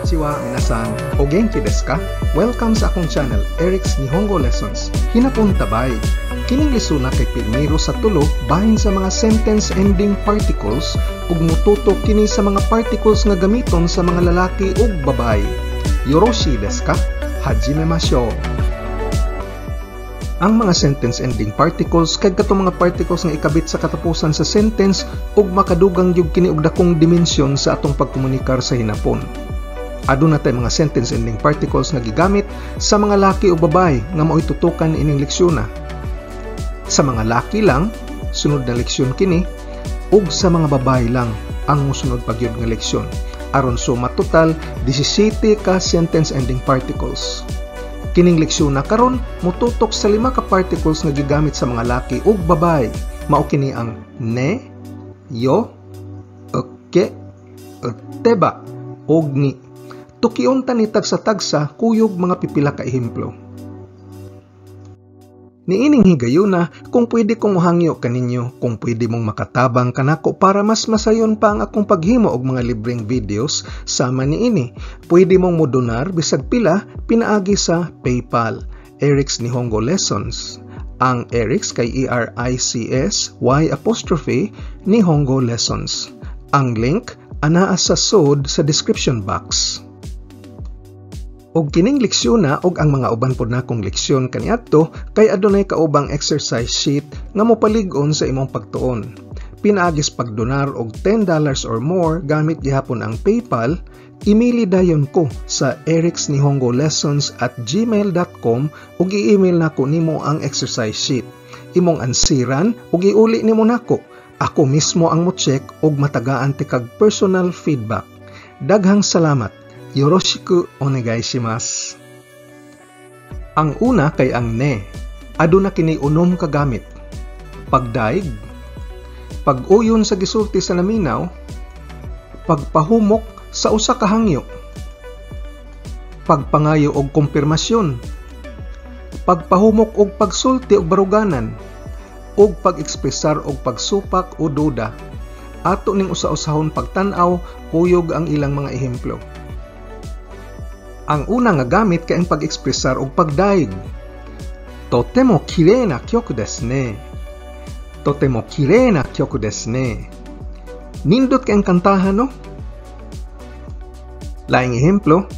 Konnichiwa, minasan. O genki desu ka? Welcome sa akong channel, Eric's Nihongo Lessons. Hinapon tabay. Kining lesona kay pirmiro sa tulo bahin sa mga sentence ending particles ug mututok kini sa mga particles nga gamiton sa mga lalaki ug babae. Yoroshi desu ka? Hajime mashou. Ang mga sentence ending particles kay katong mga particles nga ikabit sa katapusan sa sentence ug makadugang gyud kini og dakong dimensyon sa atong pagkomunikar sa hinapon. Aduna tay mga sentence ending particles nga gigamit sa mga laki ug babae nga mao'y tutukan ining leksyon. Sa mga laki lang, sunod na leksyon kini, ug sa mga babae lang ang mosunod pa gyud nga leksyon. Aron suma total 17 ka sentence ending particles. Kining leksyon na karon motutok sa lima ka particles nga gigamit sa mga laki ug babae. Mao kini ang ne, yo, uke, uteba ug ni. Tukion ta ni tagsa-tagsa kuyog mga pipila ka ehemplo. Niining higayuna, kung pwede kong mohangyo kaninyo, kung pwede mong makatabang kanako para mas masayon pa ang akong paghimo og mga libreng videos sama niini. Pwede mong modonar bisag pila pinaagi sa PayPal, Eric's Nihongo Lessons. Ang Eric's kay Erics Y apostrophe Nihongo Lessons. Ang link anaa sa sod sa description box. Og kining leksyon na og ang mga uban pod nakong leksyon kaniadto kay adunay kaubang exercise sheet nga mopalig-on sa imong pagtuon. Pinaagis pagdonar og $10 or more gamit gihapon ang PayPal, email dayon ko sa ericsnihongolessons@gmail.com ug i-email nako nimo ang exercise sheet. Imong ansiran ug iuli nimo nako. Ako mismo ang mo-check ug matagaan tikag personal feedback. Daghang salamat. Yoroshiku onegai shimasu. Ang una kay ang ne. Aduna kini unom ka gamit. Pagdaig, pag-uyon sa gisulti sa naminaw, pagpahumok sa usa ka hangyo, pagpangayo og kumpirmasyon, pagpahumok og pagsulti og baruganan, ug pag-ekspresar og pagsupak o duda. Ato ning usa-usahon pagtan-aw kuyog ang ilang mga ehemplo. Ang una nga gamit kay ang pag-ekspresar og pagdaig. Totemo kirei na kyoku desu ne. Totemo kirei na kyoku desu ne. Nindot kay ang kantahan, no? Laing ehemplo,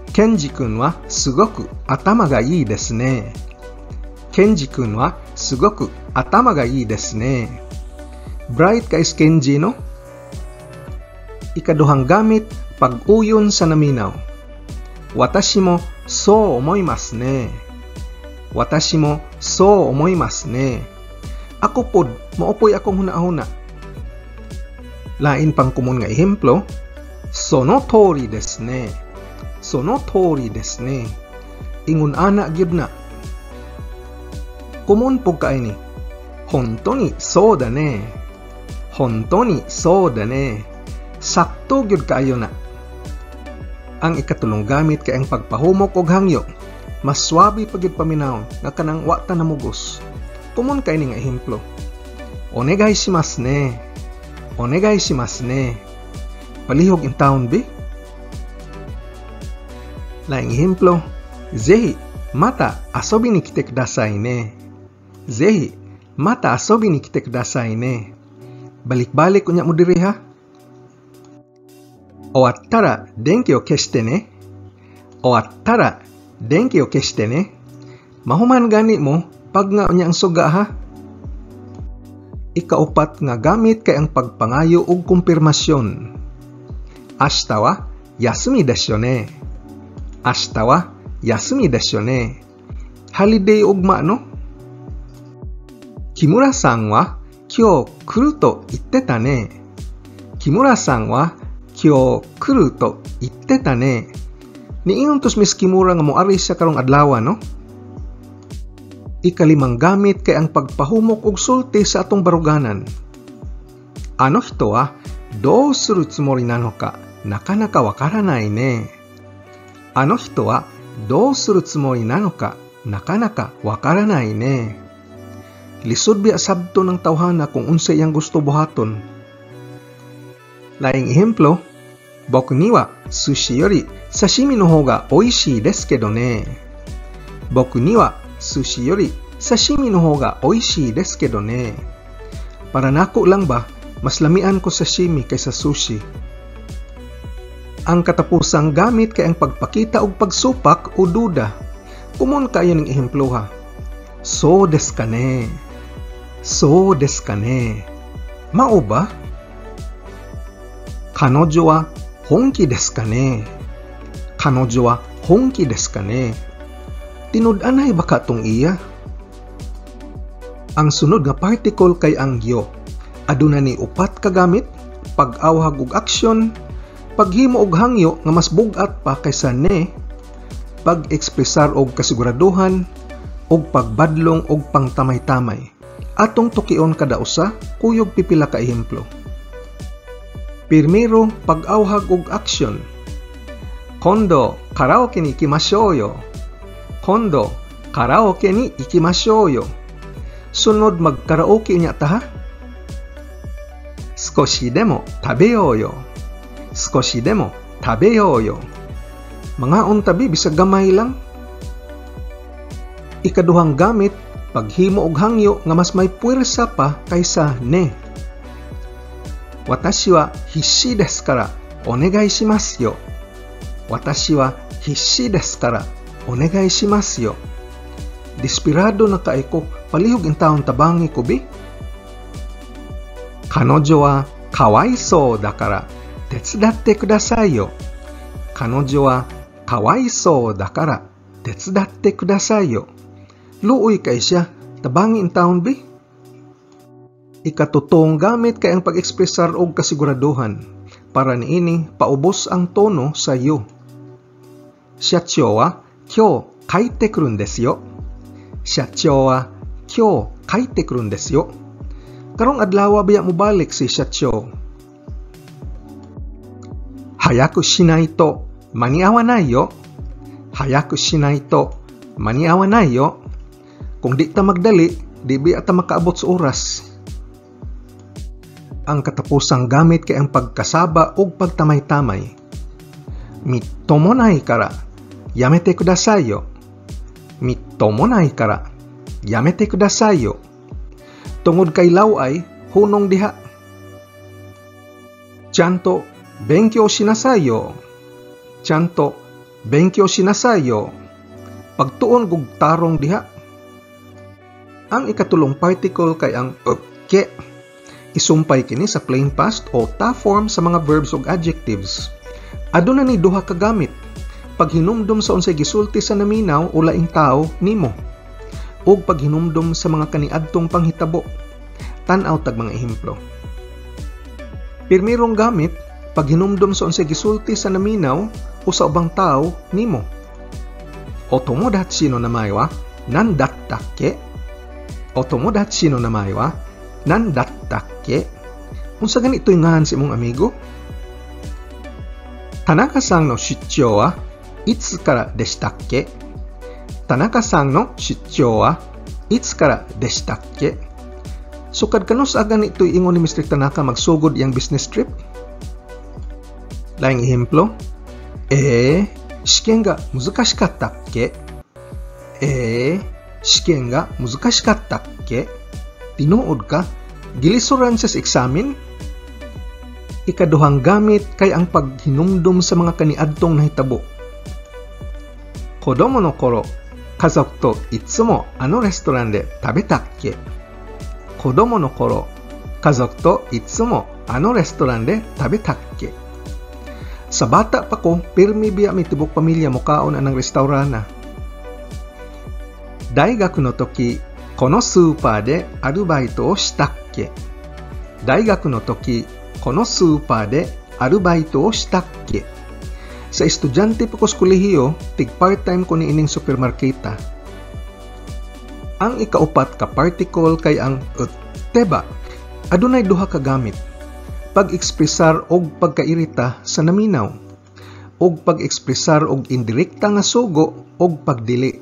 Kenji-kun wa sugoku atama ga ii desu ne. Kenji-kun wa sugoku atama ga ii desu ne. Bright kay si Kenji, no? Ikaduhang gamit, pag-uyon sa naminaw. Watashi mo sou omoimasu ne. Watashi mo sou omoimasu ne. Ako pod, maopoy akong hunahuna. Lain pang kumon nga ehemplo, sono tori desu ne. Sono tori desu ne. Ingon ana gyud na. Kumon pug kay ni. Honto ni sou da ne. Honto ni sou da ne. Sakto gyud kaayo na. Ang ikatulong gamit kay ang pagpahumok og hangyo. Mas swabe pa gyud paminawon nga kanang wa ta namugos. Kumon kay ni nga ehemplo. Onegai shimasu ne. Onegai shimasu ne. Palihog intawon bi? Laing ehemplo, zehi mata asobi ni kite kudasai ne. Zehi mata asobi ni kite kudasai ne. Balik-balik unya mo diri ha. Owattara denki o keshite ne. Owattara denki o keshite ne. Mahuman gani mo pag nga unya ang suga ha. Ikaupat nga gamit kay ang pagpangayo og kumpirmasyon. Ashita wa yasumi desu yo ne. Ashita wa yasumi desu yo ne. Holiday ugma, no? Kimura-san wa kyou kuru to itte ta ne. Kimura-san wa kyou kuru to itte ta ne. Niingon tos Miss Kimura nga moari siya karong adlaw, no? Ikalimang gamit kay ang pagpahumok og sulti sa atong baruganan. Ano hito wa dou suru tsumori nano ka nakanaka wakaranai ne. Ano hito wa dou suru tsumori nano ka nakanaka wakaranai ne. Lisod biya sabto ng tawhana kung unsay iyang gusto buhaton. Laing ehemplo, 僕には寿司より刺身の方が美味しいですけどね。僕には寿司より刺身の方が美味しいですけどね。Para nako lang ba, mas lamian ko sashimi kaysa sushi. Ang katapusang gamit kay ang pagpakita og pagsupak o duda. Kumon kaayo ning ehemploha. そうですかね. そうですかね. Mao ba? 彼女は本気ですかね. 彼女は本気ですかね. Tinud-anay ba ka tong iya? Ang sunod nga particle kay ang よ. Aduna ni upat ka gamit: pag-awhag og aksyon, paghimo og hangyo nga mas bug-at pa kaysa ね, pag-ekspresar og kasiguraduhan, ug pagbadlong og pangtamay-tamay. Atong tukion kada usa kuyog pipila ka ehemplo. Pirmero, pag-awhag og aksyon. 今度カラオケに行きましょうよ。今度カラオケに行きましょうよ。 Sunod magkaraoke nya ta ha? 少しでも食べようよ。少しでも食べようよ。 Mangaon ta bi, bisag gamay lang. Ikaduhang gamit, paghimo og hangyo nga mas may puwersa pa kaysa ね. 私は必死ですからお願いしますよ。私は必死ですからお願いしますよ。 Desperado na kaayo ko, palihog intawon tabangi ko bi. 彼女はかわいそうだから手伝ってくださいよ。彼女はかわいそうだから手伝ってくださいよ。 Luoy kay siya, tabangi intawon bi. Ikatutong gamit kay ang pag-ekspresar og kasiguraduhan. Para niini, paubos ang tono sa よ. 社長は今日帰ってくるんですよ。社長は今日帰ってくるんですよ。 Karong adlaw baya mobalik si 社長. 早くしないと間に合わないよ。早くしないと間に合わないよ。 Kung di ta magdali, di biya ta makaabot sa oras. Ang katapusang gamit kay ang pagkasaba ug pagtamay-tamay. みっともないからやめてくださいよ。みっともないからやめてくださいよ。 Tungod kay law-ay, hunong diha. ちゃんと勉強しなさいよ。ちゃんと勉強しなさいよ。 Pagtuon gug tarong diha. Ang ikatulong particle kay ang っけ. Isumpay kini sa plain past o ta form sa mga verbs ug adjectives. Aduna ni duha ka gamit: paghinumdum sa unsay gisulti sa naminaw o laing tao nimo, ug paghinumdum sa mga kaniadtong panghitabo. Tan-aw tag mga ehemplo. Pirmirong gamit, paghinumdum sa unsay gisulti sa naminaw o sa ubang tao nimo. お友達の名前は何だったっけ? お友達の名前は何だったっけ? Unsa gani to'y ngalan sa imong amigo? 田中さんの出張はいつからでしたっけ? 田中さんの出張はいつからでしたっけ? Sukad kanus-a gani to'y ingon ni Mr. Tanaka magsugod iyang business trip? Laing ehemplo, えー、試験が難しかったっけ? えー、試験が難しかったっけ? Tinuod ka? Gilisuran siya sa eksamen? Ikaduhang gamit kay ang paghinumdum sa mga kaniadtong nahitabo. 子供の頃、家族といつもあのレストランで食べたっけ? 子供の頃、家族といつもあのレストランで食べたっけ? Sa bata pa ko, pirmi biya mi tibok pamilya mokaon anang restaurana. 大学の時、このスーパーでアルバイトをしたっけ? 大学の時、このスーパーでアルバイトをしたっけ? Sa estudyante pa ko sa kolehiyo, tig part-time ko ni ining supermarketa. Ang ikaupat ka particle kay ang ってば. Adunay duha ka gamit: pag-ekspresar og pagkairita sa naminaw, ug pag-ekspresar og indirekta nga sugo og pagdili.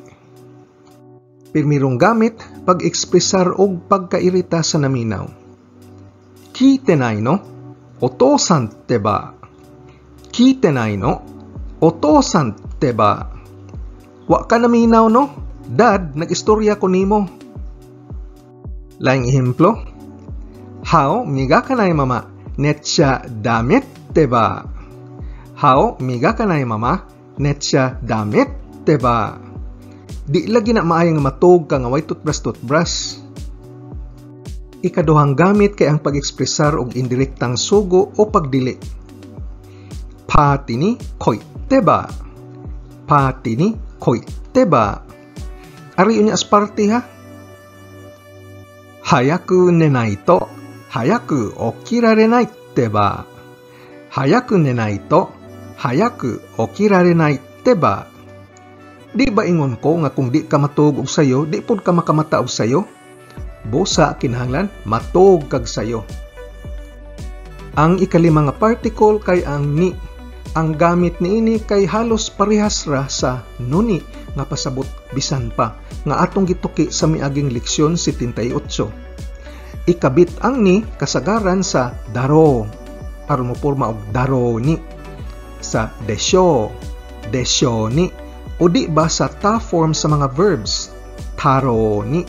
Pirmirong gamit, pag-ekspresar og pagkairita sa naminaw. 聞いてないの? お父さんってば. Kiitenai no? Otosan teba. Wa ka naminaw no? Dad, nag-istorya ko nimo. Laing ehemplo. How migakanai mama netcha dame teba. How migakanai mama netcha dame teba. Di lagi na maayo nga matug ka nga way toothbrush toothbrush. Ikaduhang gamit kay ang pag-ekspresar og indirektang sugo o pagdili. Pati ni koiteba. Pati ni koiteba. Ari unya as party ha. Hayaku nenai to hayaku okirarenai teba. Hayaku nenai to hayaku okirarenai teba. Di ba ingon ko nga kung di ka matuog og sayo, di pud ka makamata og sayo? Busa kinahanglan matuog kag sayo. Ang ikalima nga particle kay ang ni. Ang gamit niini kay halos parehas ra sa nuni nga pasabot bisan pa nga atong gituki sa miaging leksyon 78. Ikabit ang ni kasagaran sa daro aron moporma og daro ni, sa desyo, desyo ni, o di ba sa ta form sa mga verbs, taro ni.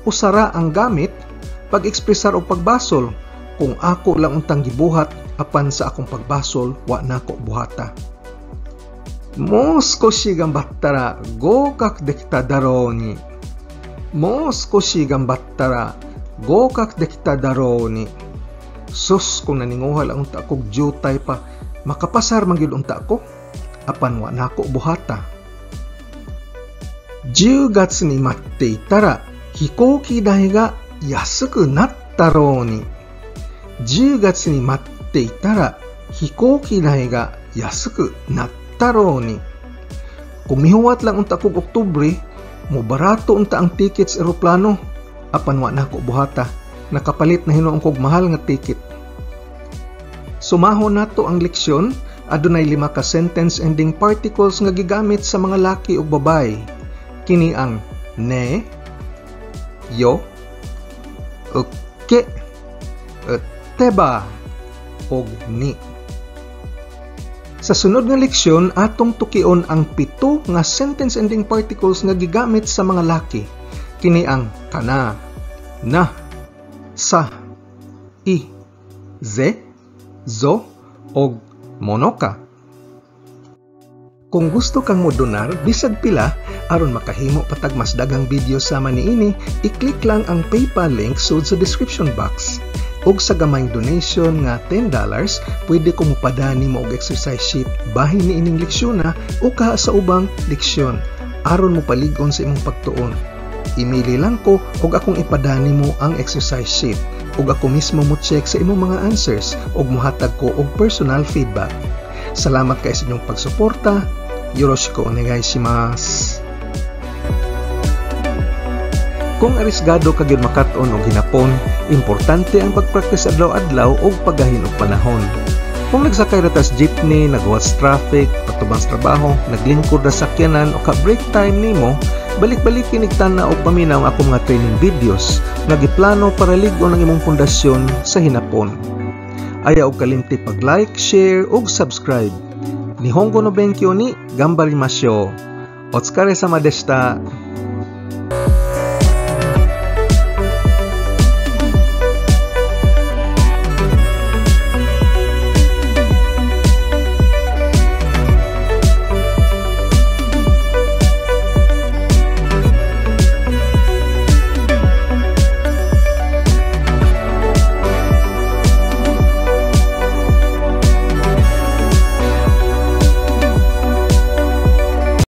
Usara ang gamit pag-ekspresar og pagbasol kung ako lang untang gibuhat apan sa akong pagbasol wa nako buhata. Mo sukoshi ganbattara gokaku dekita daro ni. Mo sukoshi ganbattara gokaku dekita daro ni. Sus, kung naninguhal ang unta kog jutay pa, makapasar man gyud unta ko apan wa nako buhata. 10月に待っていたら飛行機代が安くなったろうに。10月に待っていたら飛行機代が安くなったろうに。Kung mihuwat lang unta kog Oktubre, mo barato unta ang ticket sa eroplano. Apan wa nako buhata, nakapalit na hinuon kog mahal nga ticket. Sumahon nato ang leksyon, adunay 5 ka sentence ending particles nga gigamit sa mga laki ug babaye. Kini ang ne, yo, ukke, teba, og ni. Sa sunod nga leksyon, atong tukion ang 7 nga sentence ending particles nga gigamit sa mga laki. Kini ang kana, na, sa, i, ze, zo, og monoka. Kung gusto kang modonar bisag pila aron makahimo patag mas daghang video sama niini, i-click lang ang PayPal link sud sa description box. Og sa gamayng donation nga $10, pwede ko mopadani mo og exercise sheet bahin niining leksyon o kaha sa ubang leksyon aron mopalig-on sa imong pagtuon. Imili lang ko og akong ipadani mo ang exercise sheet ug ako mismo mo check sa imong mga answers ug mohatag ko og personal feedback. Salamat kay sa inyong pagsuporta. Yoroshiku onegai shimasu. Kung arisgado ka gyud makat-on og hinapon, importante ang pagpraktis adlaw-adlaw ug paggahin og panahon. Kung nagsakay ra tas jeepney, naghuwat sa traffic, patubang sa trabaho, naglingkod ra sa sakyanan o ka break time nimo, balik-balikin og tan-aw og paminaw ang akong mga training videos nga giplano para lig-on ang imong pundasyon sa hinapon. Ayaw og kalimti pag-like, share ug subscribe. Nihongo no benkyo ni ganbarimashou. Otsukaresama deshita.